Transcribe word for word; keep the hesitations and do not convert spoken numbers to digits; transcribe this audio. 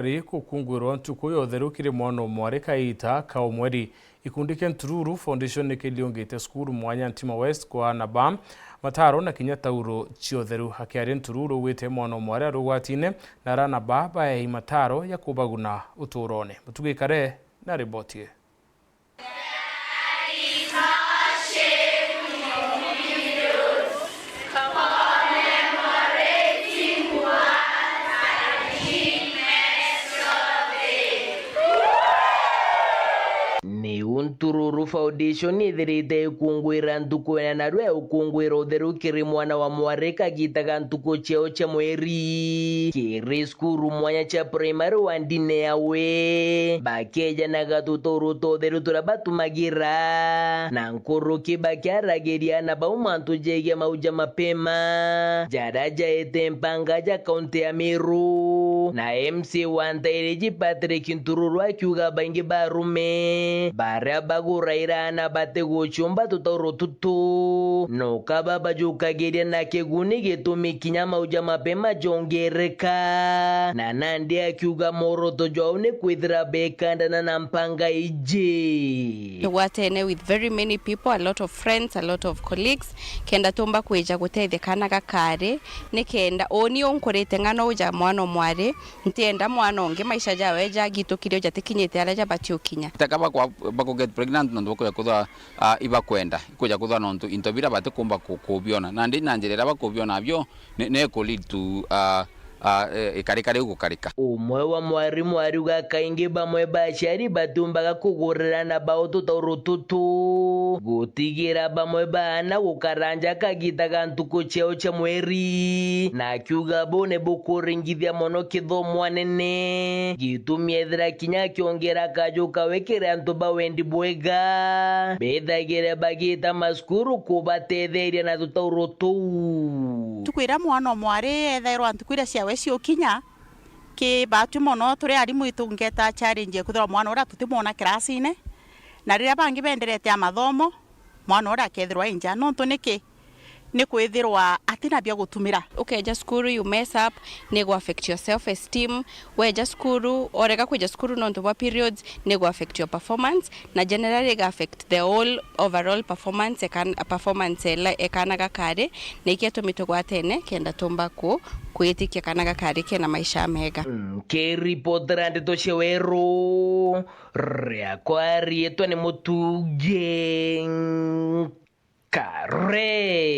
Ri gukungwirwa ntuku ya utheru kiri mwana o mwari kaita ka umweri. Gikundi kia Ntururu Foundation ni kiliungite cukuru mwanya Ntima West kwa aana ba mataro na kinya tauro cia utheru. Akiaria Ntururu augite mwana o mwari ari ugwatine na arana ba baei mataro ya kubaguna uturone. Mutugi Kare na riboti ii. Niu Ntururu Foundation ithirite ikungwira ntuku ina narua ya ukungwira utheru kiri mwana wa mwari kagita ga ntuku ciao cia mweri kiri cukuru mwanya cia primary wa ndine yawe, bakejanaga tuturu twa utheru turia batumagira, na nkuruki bakiaragiria aana bau mantu jegie mau ja mapema jaria jaete mpanga ja kaunti ya Meru. Na M C wa Ntairiji Patrick Ntururu akiuga baingi ba arume baria baguraira aana batiguciumba tutauro tutu, no kaba bajukagiria na kiguni gitumi kinya mau ja mapema jongereka, na nandi akiuga mworoto jwao ni kwithira bekandana na mpanga iji. Tugwatene with very many people, a lot of friends, a lot of colleagues, kenda tumba kwija gutethia kana gakari, ni kenda uni unkurite ng'ano uja mwana o mwari, ntienda mwana ungi maisha jawe jagitukire jatikinyite aria jabati ukinya. Teka bakwa-, baku get pregnant nontu bakuja kuthwa, ah, ibakwenda, ikuja kuthwa nontu into bira batikumba ku-, kubiona. Nandi na njira iria bakubiona nabio, ni, ni ku lead to, ah, ah, eh, ikarika riu gukarika. Umwe wa mwarimu ariuga kaingi bamwe ba aciari batiumbaga kugurira aana bao tutauro tutu, gutigira bamwe ba aana gukara nja kagita ga ntuku ciao cia mweri, na akiuga buu ni bukuringithia mono kithomo anene, gitumi ethira kinya akiongera kaju kawe kiri antu ba wendi bwega, bethagire bagita macukuru kubatetheria na tutauro tuu. Ntuku iria mwana o mwari ethairwa ntuku iria ciawe ciukinya, ki batwi mono turi arimu itungeta challenge ya kwithirwa mwana uria tutimwona kirasine, na riria bangi benderete a mathomo, mwana uria akethirwa e nja. Nontu niki? Ni kwithirwa atina bia gutumira. Ukeja cukuru, you mess up, ni gu affect your self esteem. Weja cukuru, orega kwija cukuru nontu bwa periods, ni gu affect your performance, na generally iga affect the whole overall performance, ekan-, performance ela ekana gakari, na ikio itumi tugwatene kenda tumba ku-, kwitikia kana gakari kena maisha mega. Nkiripotera ndeto cia weru, riakwa riitwa ni Mutugi Kare.